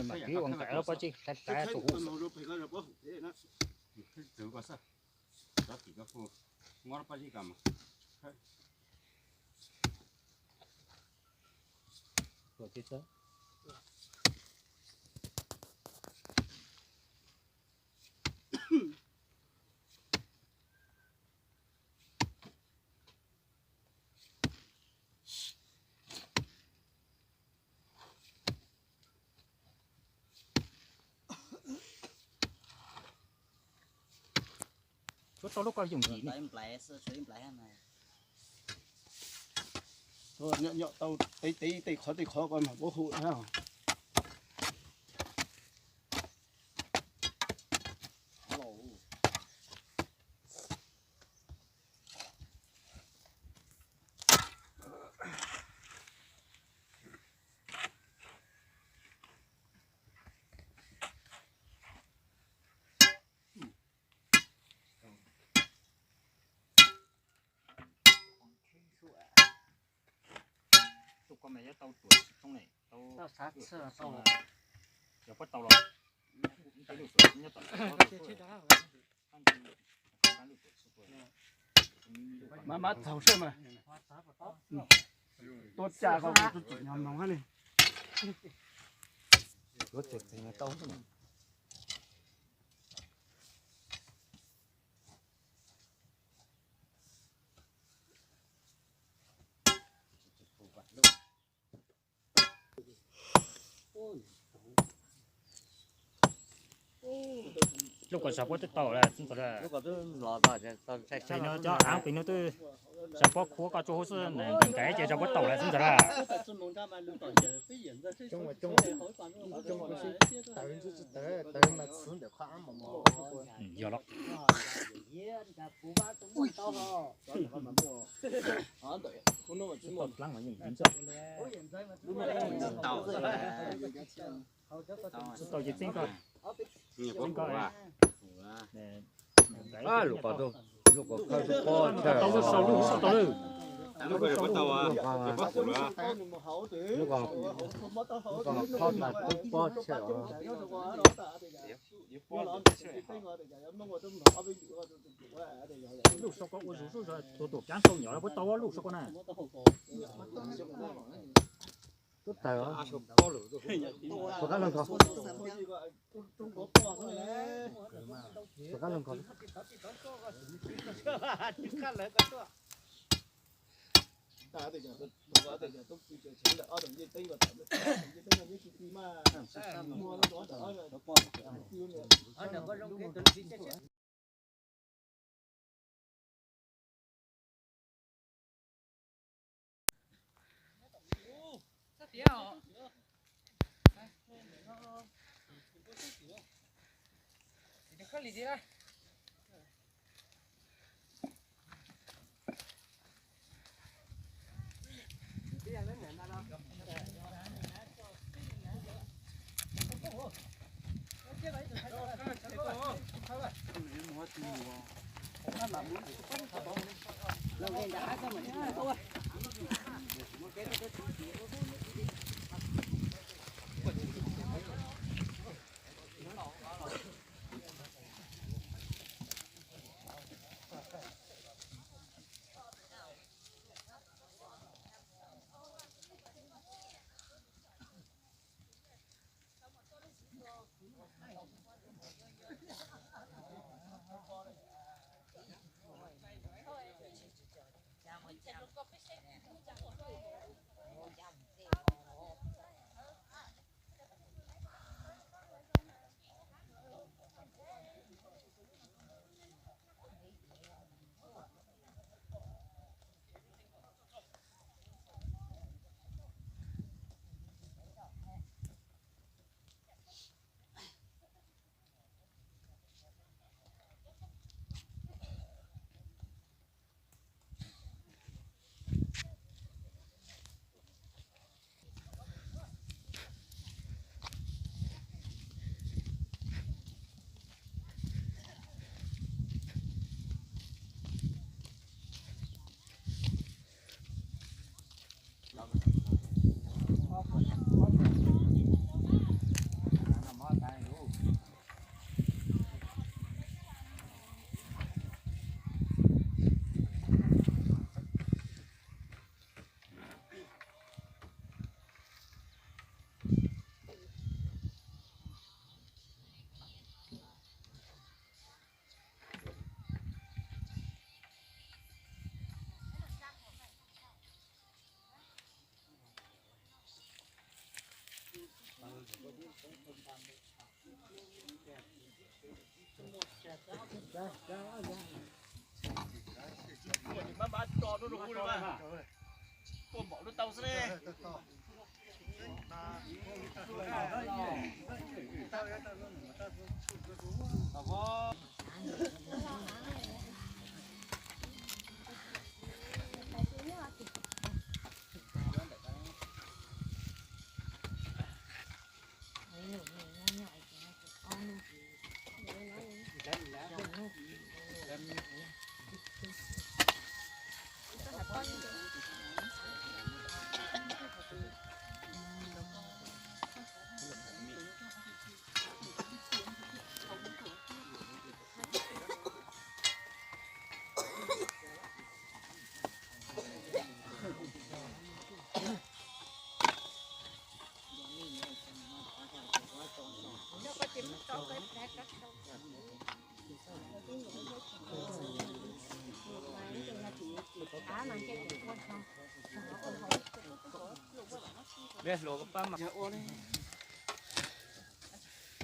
Mas kib ua nkaim lub pob zeb hlais hlais tus hu. Tshuav tau lub ko yooj yim ne. Nyom tau tej tej qhov tej qhov ko mas puab hu na. Tus ko mas yuav tau ruam tsis thoob ne, tau xav txhawj tau. Yog puab tau los, maj maj txaug seb mas. Tuab tsa ko kuv tsis tsim nyog mloog hab li. Yuav tseem tau. Lub ko xav puab twb tau lawm xwb ntag. Pem no cov av pem no twb xav puab khuab ko tsuag huv xwb, nkees ces xav puab tau lawm xwb ntag. Yog los. Tsis tau ces txeeb ko. Lub ko, lub ko khawb twb pob tsawg. Lub ko, lub ko khawb tas twb pob tsawg os. Lub sau ko ua zuj zus, tus tuam kaab sau nyom los puab tau lub sau ko na. Tub tawg, rov qab lug nkaus. Rov qab lug nkaus.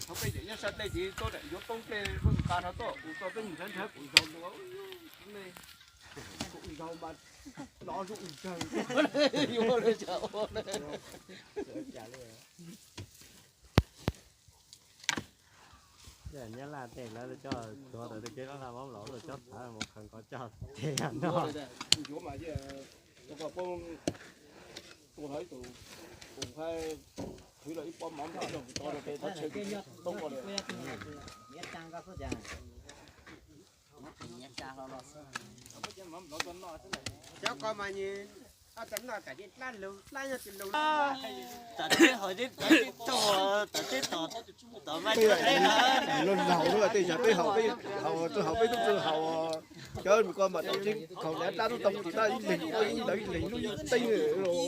Hauv peb cov nyob sab teb ces tuaj daim yuav poob tej lub nqa rau tuaj, kuv tau peb mus nrhawv nrhawv kuv zaus dua, kuv zaus mas lov zuj zus. Nyab Laj tej lawv coj tuav tawm tej kev loj laj mab los luaj cob thav mus khaws nqos coj ces yog no. Cov ko mas nws, tam no tam tej dab lug dab nyob tis lug, tam tej hauv, tam tej tog, tam tej tog, tog mas lug laug lub tej yog peb haus, peb haus, tug haus peb tub tug haus. Cov ko mas tam tej khaus dab dab tub tau tis dab ib leeg, ib ntawd ib leeg lub ib teeb los.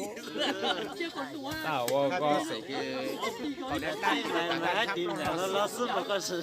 Khaus dab dab, khaus dab dab los xwb mas koj sim.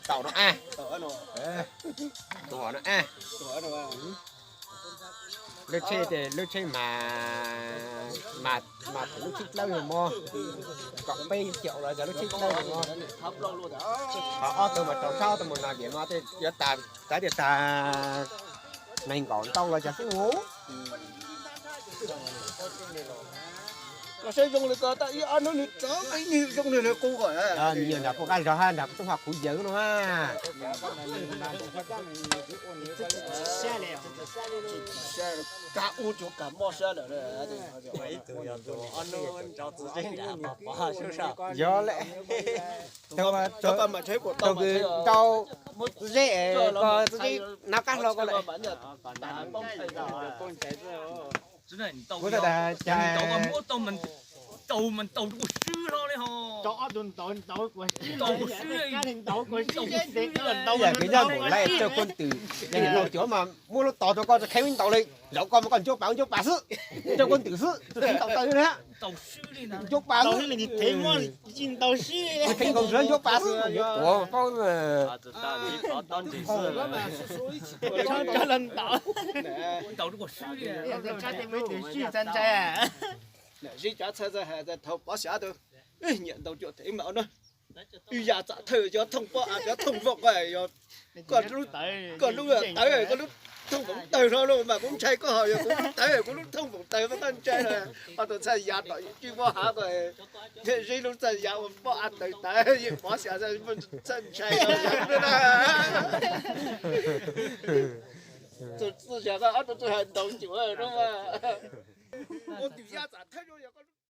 Tau no a, tua no a. Lub tsheb ces lub tsheb mas, mas mas lub tsheb dlawb no mog, kom peb caum los cov lub tsheb dlawb no mog. Ho ob tug mas rau sab, ob tug mus no, tias no tej yuav tas, tab tias tas nees nkaum ntau los cov xwb mus. Koj saib zoo li ko, tab ib ob hnub nws tso ib hnub zoo li nws qub kom. Nws nyob nram kuv qab zog hab, nram kuv tub hab kuv yawg no hab. Kab ub cuag kab mob sab lawm. Yog le, tug kws nrau zeb es koj txiv zeb nab qab hlo koj lawm. Kuv tau tas cas ib yam kws nyob mus laij txawj koob tws, yog niam laus cov mas muab lub tos rau koj tso kheev ib ntaus li, zaum koj mas koj ncuab pas ncuab pas xwb, txawj koob tws xwb, tsis kheev ntaus taw li na. Ncuab pas xwb, kheev nkaus nrad ncuab pas xwb, yuav tuav paub. Zeb cov txhaj hais tias thaum pov xyav tau nyiam ntaus cuam thev mas no, ib yam txam thawj cov thooj pob av cov thooj voj, koj lub tawv, koj lub thooj npaum tawg hlo los mas kuv ntshai koj, ho yog kuv lub tawv kuv lub thooj npaum tawg mas koj ntshai los. Ob tug txhaj yav tom tsis muaj hav ko, Zeb lub txhaj yav ua pob av tawg tawv, yeej pov xyav txhaj ntshai na. Txhaj xyav koj ob tug txhaj hais ntaus cuam no mas, ua tus yaj txam thawj.